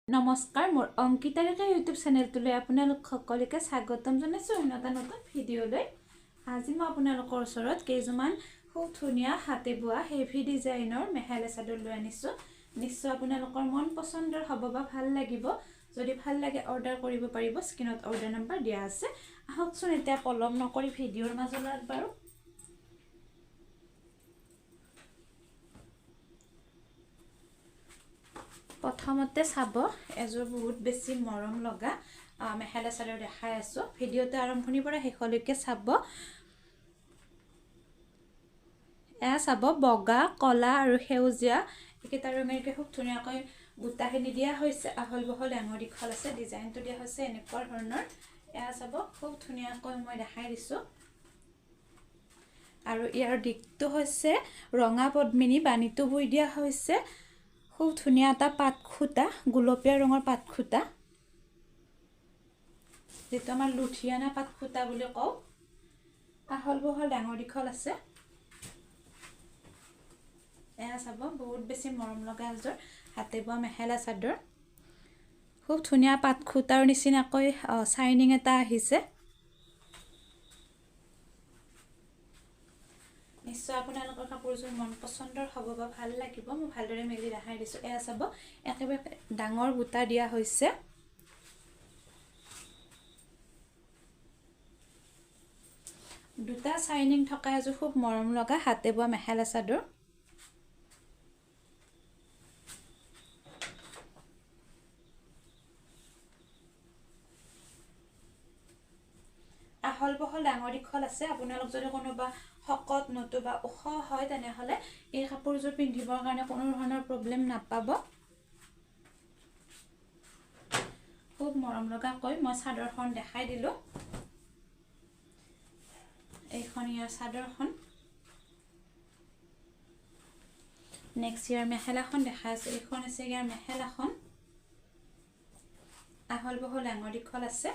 নমস্কাৰ, মোৰ অংকিতা ৰেখা ইউটিউব চেনেলটোলৈ আপোনালোক সকলোকে স্বাগতম জনাইছোঁ অন্য এটা নতুন ভিডিঅ'লৈ। আজি মই আপোনালোকৰ ওচৰত কেইযোৰমান খুব ধুনীয়া হাতে বোৱা হেভি ডিজাইনৰ মেখেলা চাদৰ লৈ আনিছোঁ। নিশ্চয় আপোনালোকৰ মন পচন্দৰ হ'ব বা ভাল লাগিব। যদি ভাল লাগে অৰ্ডাৰ কৰিব পাৰিব, স্ক্ৰীণত অৰ্ডাৰ নাম্বাৰ দিয়া আছে। আহকচোন এতিয়া পলম নকৰি ভিডিঅ'ৰ মাজলৈ আগবাঢ়ো। প্ৰথমতে চাব এযোৰ বহুত বেছি মৰম লগা মেখেলা চাদৰ দেখাই আছোঁ। ভিডিঅ'টো আৰম্ভণিৰ পৰা শেষলৈকে চাব। এয়া চাব, বগা, কলা আৰু সেউজীয়া এইকেইটা ৰঙেৰে খুব ধুনীয়াকৈ বুটাখিনি দিয়া হৈছে। আহল বহল ডাঙৰ দীঘল আছে। ডিজাইনটো দিয়া হৈছে এনেকুৱা ধৰণৰ। এয়া চাব, খুব ধুনীয়াকৈ মই দেখাই দিছোঁ। আৰু ইয়াৰ দিশটো হৈছে ৰঙা পদ্মিনী, বাণীটো বৈ দিয়া হৈছে। খুব ধুনীয়া এটা পাত খুটা, গুলপীয়া ৰঙৰ পাত খুটা, যিটো আমাৰ লুধিয়ানা পাত খুটা বুলি কওঁ। আহল বহল ডাঙৰ দীঘল আছে। এয়া চাব, বহুত বেছি মৰম লগা এযোৰ হাতে বোৱা মেখেলা চাদৰ। খুব ধুনীয়া পাত খুটাৰ নিচিনাকৈ চাইনিং এটা আহিছে। নিশ্চয় আপোনালোকৰ কাপোৰযোৰ মন পচন্দৰ হ'ব বা ভাল লাগিব। মই ভালদৰে মেলি দেখাই দিছোঁ। এয়া চাব, একেবাৰে ডাঙৰ বুটা দিয়া হৈছে। দুটা চাইনিং থকা এযোৰ খুব মৰম লগা হাতে বোৱা মেখেলা চাদৰ। আহল বহল ডাঙৰ দীঘল আছে। আপোনালোক যদি কোনোবা শকত নতুবা ওখ হয়, তেনেহ'লে এই কাপোৰযোৰ পিন্ধিবৰ কাৰণে কোনো ধৰণৰ প্ৰব্লেম নাপাব। খুব মৰম লগাকৈ মই চাদৰখন দেখাই দিলোঁ। এইখন ইয়াৰ চাদৰখন। নেক্সট ইয়াৰ মেখেলাখন দেখাই আছোঁ। এইখন হৈছে ইয়াৰ মেখেলাখন। আহল বহল ডাঙৰ দীঘল আছে।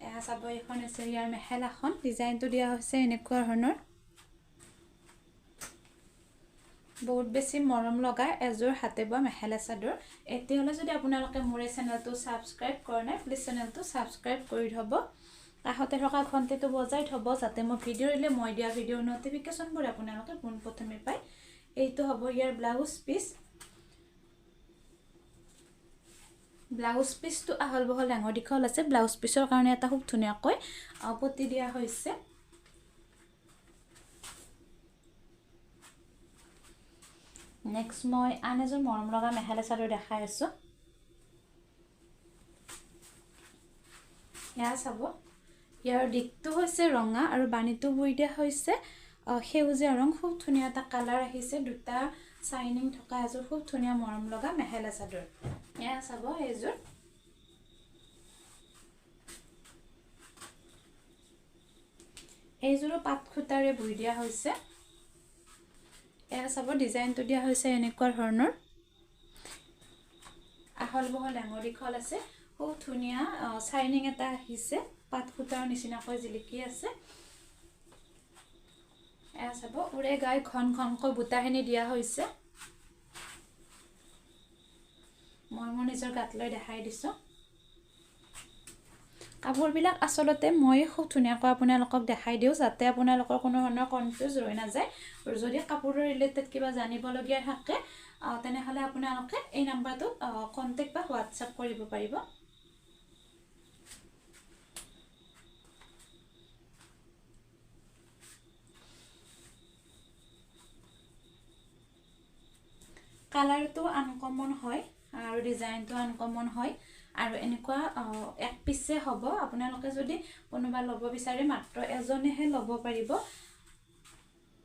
এয়া চাব, এইখন হৈছে ইয়াৰ মেখেলাখন। ডিজাইনটো দিয়া হৈছে এনেকুৱা ধৰণৰ। বহুত বেছি মৰম লগা এযোৰ হাতে বোৱা মেখেলা চাদৰ। এতিয়াহ'লে যদি আপোনালোকে মোৰ এই চেনেলটো ছাবস্ক্ৰাইব কৰা নাই, প্লিজ চেনেলটো ছাবস্ক্ৰাইব কৰি থ'ব। কাষতে থকা ঘণ্টিটো বজাই থ'ব, যাতে মই ভিডিঅ' দিলে মই দিয়া ভিডিঅ'ৰ ন'টিফিকেশ্যনবোৰ আপোনালোকে পোনপ্ৰথমে পায়। এইটো হ'ব ইয়াৰ ব্লাউজ পিচ। ব্লাউজ পিচটো আহল বহল ডাঙৰ দীঘল আছে। ব্লাউজ পিচৰ কাৰণে এটা খুব ধুনীয়াকৈ পতি দিয়া হৈছে। নেক্সট মই আন এযোৰ মৰম লগা মেখেলা চাদৰ দেখাই আছোঁ। এয়া চাব, ইয়াৰ দিশটো হৈছে ৰঙা আৰু বাণীটো বৈ দিয়া হৈছে সেউজীয়া ৰং। খুব ধুনীয়া এটা কালাৰ আহিছে। দুটা চাইনিং থকা এযোৰ খুব ধুনীয়া মৰম লগা মেখেলা চাদৰ। এয়া চাব, এইযোৰ এইযোৰো পাত খুটাৰে বৈ দিয়া হৈছে। এয়া চাব, ডিজাইনটো দিয়া হৈছে এনেকুৱা ধৰণৰ। আহল বহল ডাঙৰ দীঘল আছে। খুব ধুনীয়া চাইনিং এটা আহিছে, পাত খুটাৰ নিচিনাকৈ জিলিকি আছে। এয়া চাব, উৰে গাই ঘন ঘনকৈ বুটাখিনি দিয়া হৈছে। মই মোৰ নিজৰ গাত লৈ দেখাই দিছোঁ। কাপোৰবিলাক আচলতে মই খুব ধুনীয়াকৈ আপোনালোকক দেখাই দিওঁ, যাতে আপোনালোকৰ কোনো ধৰণৰ কনফিউজ ৰৈ নাযায়। আৰু যদি কাপোৰৰ ৰিলেটেড কিবা জানিবলগীয়া থাকে, তেনেহ'লে আপোনালোকে এই নাম্বাৰটোত কণ্টেক্ট বা হোৱাটছআপ কৰিব পাৰিব। কালাৰটো আনকমন হয় আৰু ডিজাইনটো আনকমন হয় আৰু এনেকুৱা এক পিচে হ'ব। আপোনালোকে যদি কোনোবা ল'ব বিচাৰে, মাত্ৰ এজনেহে ল'ব পাৰিব।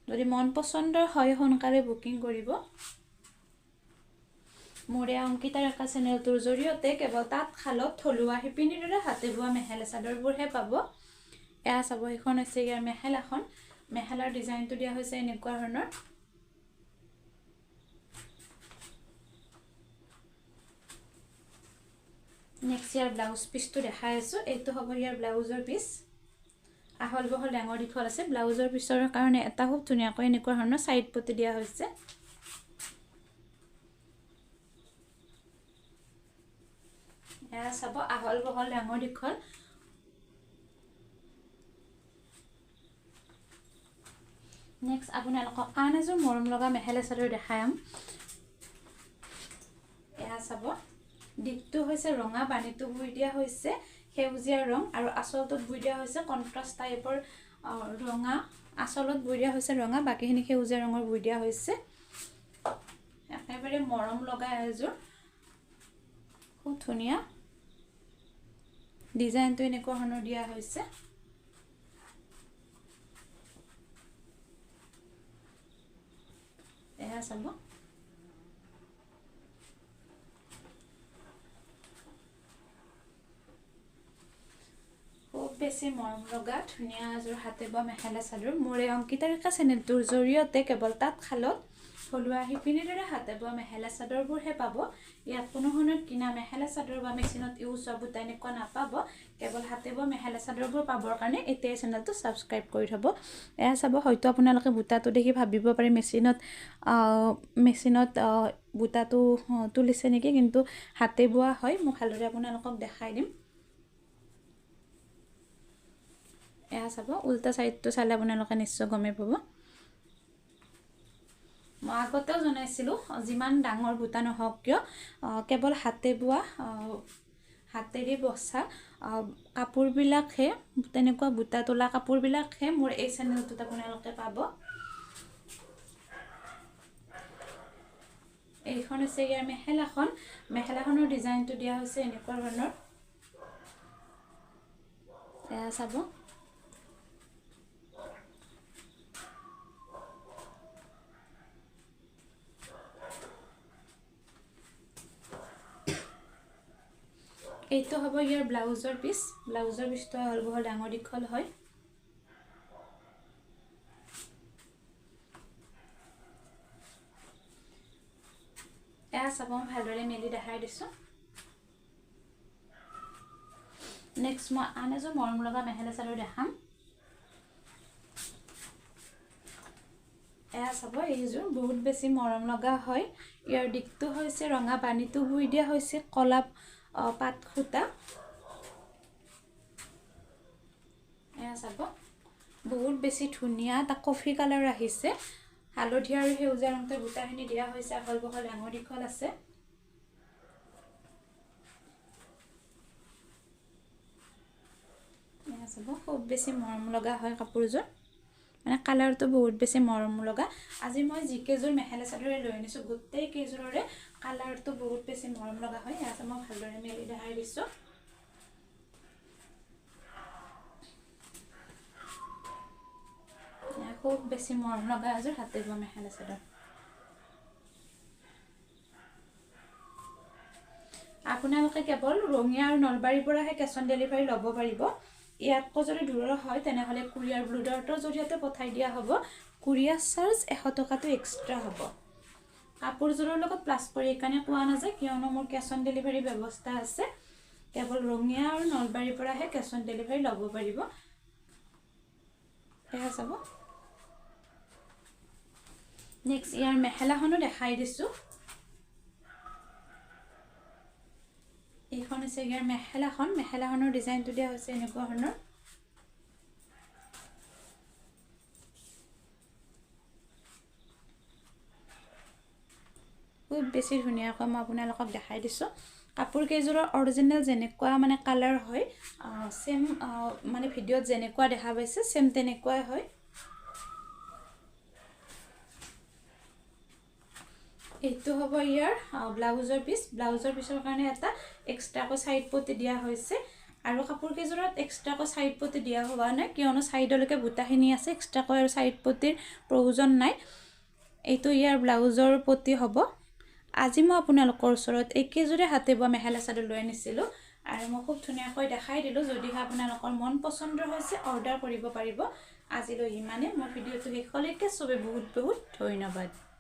যদি মন পচন্দৰ হয়, সোনকালে বুকিং কৰিব। মোৰ এই অংকিতা ৰেখা চেনেলটোৰ জৰিয়তে কেৱল তাঁতশালত থলুৱা শিপিনীৰ দৰে হাতে বোৱা মেখেলা চাদৰবোৰহে পাব। এয়া চাব, সেইখন হৈছে ইয়াৰ মেখেলাখন। মেখেলাৰ ডিজাইনটো দিয়া হৈছে এনেকুৱা ধৰণৰ। নেক্সট ইয়াৰ ব্লাউজ পিচটো দেখাই আছোঁ। এইটো হ'ব ইয়াৰ ব্লাউজৰ পিচ। আহল বহল ডাঙৰ দীঘল আছে। ব্লাউজৰ পিচৰ কাৰণে এটা খুব ধুনীয়াকৈ এনেকুৱা ধৰণৰ চাইড পতি দিয়া হৈছে। এয়া চাব, আহল বহল ডাঙৰ দীঘল। নেক্সট আপোনালোকক আন এযোৰ মৰম লগা মেখেলা চাদৰ দেখাম। এয়া চাব, দিশটো হৈছে ৰঙা, বাণীটো বৈ দিয়া হৈছে সেউজীয়া ৰং আৰু আচলটোত বৈ দিয়া হৈছে কণ্ট্ৰাষ্ট টাইপৰ ৰঙা। আচলত বৈ দিয়া হৈছে ৰঙা, বাকীখিনি সেউজীয়া ৰঙৰ বৈ দিয়া হৈছে। একেবাৰে মৰম লগা এযোৰ, খুব ধুনীয়া ডিজাইনটো এনেকুৱা ধৰণৰ দিয়া হৈছে। এয়া চাব, খুব বেছি মৰম লগা ধুনীয়া এযোৰ হাতে বোৱা মেখেলা চাদৰ। মোৰ এই অংকিতা ৰেখা চেনেলটোৰ জৰিয়তে কেৱল তাঁতশালত থলুৱা শিপিনীৰ দৰে হাতে বোৱা মেখেলা চাদৰবোৰহে পাব। ইয়াত কোনো ধৰণৰ কিনা মেখেলা চাদৰ বা মেচিনত ইউজ হোৱা বুটা এনেকুৱা নাপাব। কেৱল হাতে বোৱা মেখেলা চাদৰবোৰ পাবৰ কাৰণে এতিয়াই চেনেলটো ছাবস্ক্ৰাইব কৰি থ'ব। এয়া চাব, হয়তো আপোনালোকে বুটাটো দেখি ভাবিব পাৰে মেচিনত বুটাটো তুলিছে নেকি, কিন্তু হাতে বোৱা হয়। মই ভালদৰে আপোনালোকক দেখাই দিম। এয়া চাব, উল্টা চাইডটো চালে আপোনালোকে নিশ্চয় গমেই পাব। মই আগতেও জনাইছিলোঁ, যিমান ডাঙৰ বুটা নহওক কিয় কেৱল হাতে বোৱা হাতেৰে বচা কাপোৰবিলাকহে, তেনেকুৱা বুটা তোলা কাপোৰবিলাকহে মোৰ এই চেনেলটোত আপোনালোকে পাব। এইখন হৈছে ইয়াৰ মেখেলাখন। মেখেলাখনৰ ডিজাইনটো দিয়া হৈছে এনেকুৱা ধৰণৰ। এয়া চাব, এইটো হ'ব ইয়াৰ ব্লাউজৰ পিচ। ব্লাউজৰ পিচটো আহল বহল ডাঙৰ দীঘল হয়। এয়া চাব, মই ভালদৰে মেলি দেখাই দিছোঁ। নেক্সট মই আন এযোৰ মৰম লগা মেখেলা চাদৰ দেখাম। এয়া চাব, এইযোৰ বহুত বেছি মৰম লগা হয়। ইয়াৰ দিশটো হৈছে ৰঙা, বাণীটো বৈ দিয়া হৈছে কলা পাত সূতা। এয়া চাব, বহুত বেছি ধুনীয়া এটা কফি কালাৰ আহিছে। হালধীয়া আৰু সেউজীয়া ৰংটোৰ বুটাখিনি দিয়া হৈছে, আহল বহল ডাঙৰ দীঘল আছে। এয়া চাব, খুব বেছি মৰম লগা হয় কাপোৰযোৰ, মানে কালাৰটো বহুত বেছি মৰম লগা। আজি মই যিকেইযোৰ মেখেলা চাদৰে লৈ আনিছোঁ গোটেই কেইযোৰৰে কালাৰটো বহুত বেছি মৰম লগা হয়। ইয়াতে মই ভালদৰে মেলি দেখাই দিছোঁ। খুব বেছি মৰম লগা এযোৰ হাতে বোৱা মেখেলা চাদৰ। আপোনালোকে কেৱল ৰঙিয়া আৰু নলবাৰীৰ পৰাহে কেছ অন ডেলিভাৰী ল'ব পাৰিব। ইয়াতকৈ যদি দূৰৰ হয় তেনেহ'লে কুৰিয়াৰ ব্লু ডাৰ্টৰ জৰিয়তে পঠাই দিয়া হ'ব। কুৰিয়াৰ চাৰ্জ 100 টকাটো এক্সট্ৰা হ'ব। কাপোৰযোৰৰ লগত প্লাছ কৰি এইকাৰণে কোৱা নাযায়, কিয়নো মোৰ কেছ অন ডেলিভাৰী ব্যৱস্থা আছে। কেৱল ৰঙিয়া আৰু নলবাৰীৰ পৰাহে কেছ অন ডেলিভাৰী ল'ব পাৰিব। এয়া চাব, নেক্সট ইয়াৰ মেখেলাখনো দেখাই দিছোঁ। এইখন হৈছে ইয়াৰ মেখেলাখন। মেখেলাখনৰ ডিজাইনটো দিয়া হৈছে এনেকুৱা ধৰণৰ। খুব বেছি ধুনীয়াকৈ মই আপোনালোকক দেখাই দিছোঁ। কাপোৰ কেইযোৰৰ অৰিজিনেল যেনেকুৱা মানে কালাৰ হয়, ছেম মানে ভিডিঅ'ত যেনেকুৱা দেখা পাইছে ছেম তেনেকুৱাই হয়। এইটো হ'ব ইয়াৰ ব্লাউজৰ পিচ। ব্লাউজৰ পিচৰ কাৰণে এটা এক্সট্ৰাকৈ চাইড পটি দিয়া হৈছে আৰু কাপোৰ কেইযোৰত এক্সট্ৰাকৈ চাইড পটি দিয়া হোৱা নাই, কিয়নো চাইডলৈকে বুটাখিনি আছে, এক্সট্ৰাকৈ আৰু চাইড পটিৰ প্ৰয়োজন নাই। এইটো ইয়াৰ ব্লাউজৰ পটি হ'ব। আজি মই আপোনালোকৰ ওচৰত এইকেইযোৰে হাতে বোৱা মেখেলা চাদৰ লৈ আনিছিলোঁ আৰু মই খুব ধুনীয়াকৈ দেখাই দিলোঁ। যদিহে আপোনালোকৰ মন পচন্দৰ হৈছে অৰ্ডাৰ কৰিব পাৰিব। আজিলৈ ইমানে। মোৰ ভিডিঅ'টো শেষলৈকে চবে বহুত বহুত ধন্যবাদ।